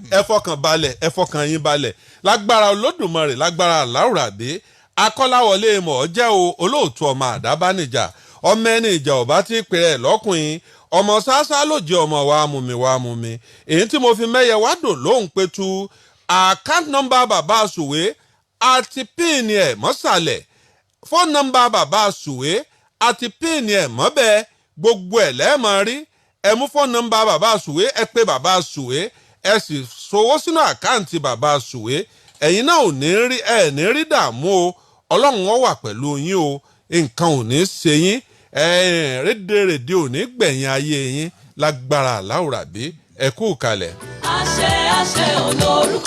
Ẹ fọkàn balẹ̀, ẹ fọkàn yín balẹ̀. Lágbára Olódùmarè, lágbára Aláwùrábí, Akọ́láwọlé mọ̀ ọ́ jẹ́ o, olóòtú ọmọ àdábánijà, ọmọ ẹni ìjà ọba tí pè rẹ̀ lọ́kùnrin, ọmọ ṣáṣá ló jẹ́, ọmọ wa mú mi, wa mú mi, èyí tí mo fi mẹ́yẹ wá dò lóhùn pé tu account number Bàbá Sùwé àti pin ẹ̀ mọ́sàlẹ̀, phone number Bàbá Sùwé àti pin ẹ̀ mọ́bẹ̀, gbogbo ẹ̀ lẹ́ẹ̀mọ́ rí. Ẹ mú phone number Bàbá Sùwé, ẹ pé Bàbá Sùwé, ẹ sì sowó sínú àkáǹtì Bàbá Sùwé. Ẹ̀yin náà ò ní rí, ẹ̀ ní rí dààmú o. Ọlọ́run ó wà pẹ̀lú yín o, nǹkan ò ní ṣe yín, rédèrèdè ò ní gbẹ̀yìn ayé yín lágbára Aláwùrábí. Ẹ kú kalẹ̀. Àṣẹ, àṣẹ olórúkọ.